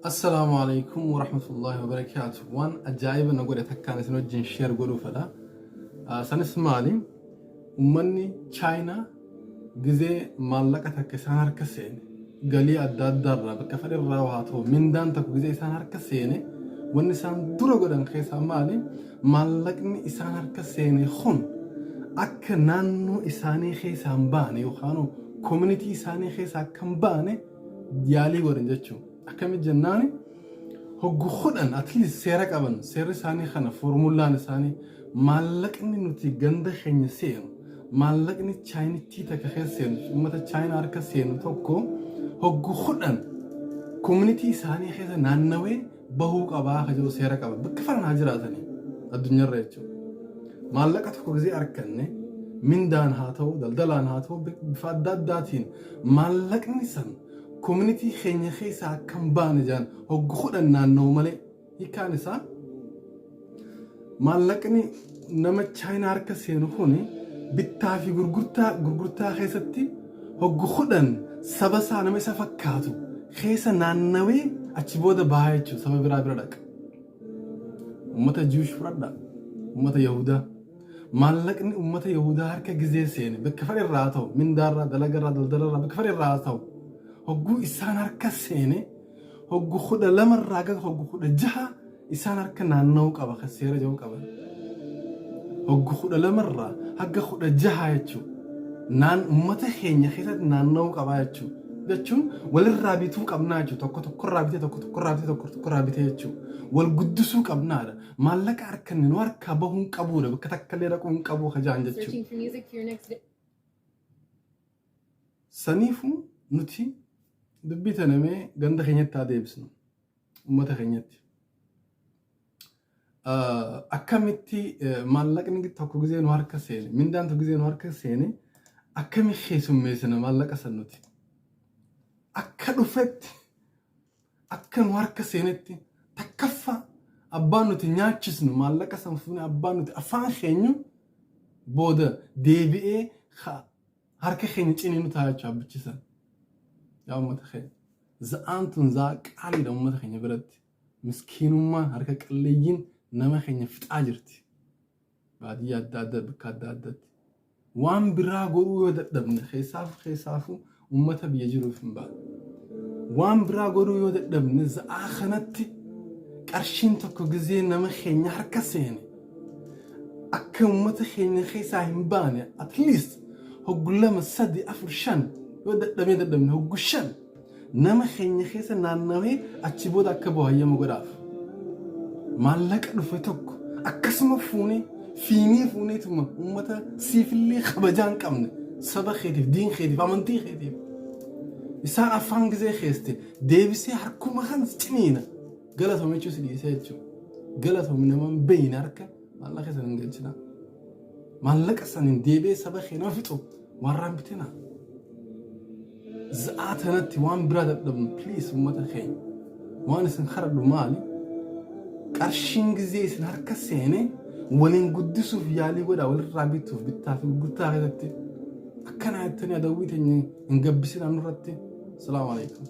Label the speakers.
Speaker 1: Assalaamu alaikum warahmatullahi wabarakaatu. Waan ajaa'iba na godhe takkaan isin wajjin share godhuu fedha. Sanis maali? Ummanni Chaayinaa gizee maallaqa takka isaan harka seene galii adda addaarraa bakka fedherraa haa ta'u mindaan tokko gizee isaan harka seene wanni isaan dura godhan keessaa maali? Maallaqni isaan harka seene kun akka naannoo isaanii keessaa hin baane yookaan community isaanii keessaa akka hin baane yaalii godhan jechuudha. Akkamitti jennaani hoggu 10 at least seera qaban, seerri isaanii kana, foormullaan isaanii maallaqni nuti ganda keenya seenu, maallaqni chaayinittii takka keessa seenu, uummata chaayinaa harka seenu tokko hoggu 10 community isaanii keessa naannawee bahuu qabaa ka jedhu seera qaba. Bakka fedhan haa jiraatanii addunyaarra jechuudha. Maallaqa tokko gisee arganne mindaan haa ta'u, daldalaan haa ta'u, bifa adda addaatiin maallaqni san community keenya keessaa akka hin baane jedhan hoggu 10 naanna'u malee. Hiikkaan isaa maallaqni nama chaayinaa harka seenu kun bittaa fi gurgurtaa keessatti hoggu 10 saba isaa nama isa fakkaatu keessa naannawee achi booda bahaa jechuudha, saba biraa bira dhaqa. Uummata Jewish fudhadhaa. Uummata Yahudaa. Maallaqni uummata Yahudaa harka gizee seene bakka fedhe irraa haa ta'u, mindaarraa, dalagarraa, daldalarraa, bakka fedhe irraa haa ta'u, hogguu isaan harka seene hoggu 12 irraa gara hoggu 16 isaan harka naanna'uu qaba kan seera jedhu qaban. Hoggu 12 irraa haga 16 jechuudha. Naan uummata keenya keessatti naanna'uu qaba jechuudha. Jechuun walirraa bituu qabnaa jechuudha. Tokko tokkorraa bitee, tokko tokkorraa bitee, tokko tokkorraa bitee jechuudha. Wal guddisuu qabnaadha. Maallaqa harkanne nu harkaa bahuu hin qabuudha. Bakka takka illee dhaquu hin qabu kajaan jechuudha.
Speaker 2: Searching for music for your next
Speaker 1: Saniifuu nuti dubbii tana mee ganda keenyatti haa deebisnu. Uummata keenyatti. Akkamitti maallaqni tokko gizee nu harka seene, mindaan tokko gizee nu harka seene, akkami keessummeessina maallaqa san nuti? Akka dhufetti, akka nu harka seenetti, takkaffaa abbaan nuti nyaachisnu maallaqa san fuunee abbaan nuti afaan keenyu booda deebi'ee harka keenya ciniinu ta'a jechuudha abbichi san. Yaa uummata keenya. Za'aan tun za'aa qaaliidha uummata keenya biratti. Miskiinummaan harka qalleeyyiin nama keenya fixaa jirti. Baadiyyaa adda addaa, bakka adda addaatti. Waan biraa godhuu yoo dadhabne, keessaafuu uummata biyya jiruuf hin baane. Waan biraa godhuu yoo dadhabne, za'aa kanatti qarshiin tokko gizee nama keenya harka seene akka uummata keenya keessaa hin baane at least hoggu 2, 3, 4, 5 yoo dadhabnee dadhabne hoggu 5 nama keenya keessa naannawee achi booda akka bahu hayyama godhaaf. Maallaqa dhufe tokko akkasuma fuunee fiinee fuuneetuma uummata siifillee kabajaa hin qabne, saba keetiif, diin keetiif, amantii keetiif isaan afaan gizee keeste deebisee harkuma kan ciniina galatoom jechuu si dhiisee jechuudha. Galatoom nama hin beeyne harka maallaqa san hin galchinaa. Maallaqa saniin deebi'ee saba kee nama fixu warraan bitinaa. Za'aa tanatti waan biraa dadhabnu, please, uummata keenya. Waan isin kadhadhu maali? Qarshiin gizee isin harka seene waliin guddisuuf yaalii godhaa, walirraa bituuf, bittaa fi gurgurtaa keessatti. Akkana jettanii adawwii teenya hin gabbisinaa nurratti. Salaamu alaikum.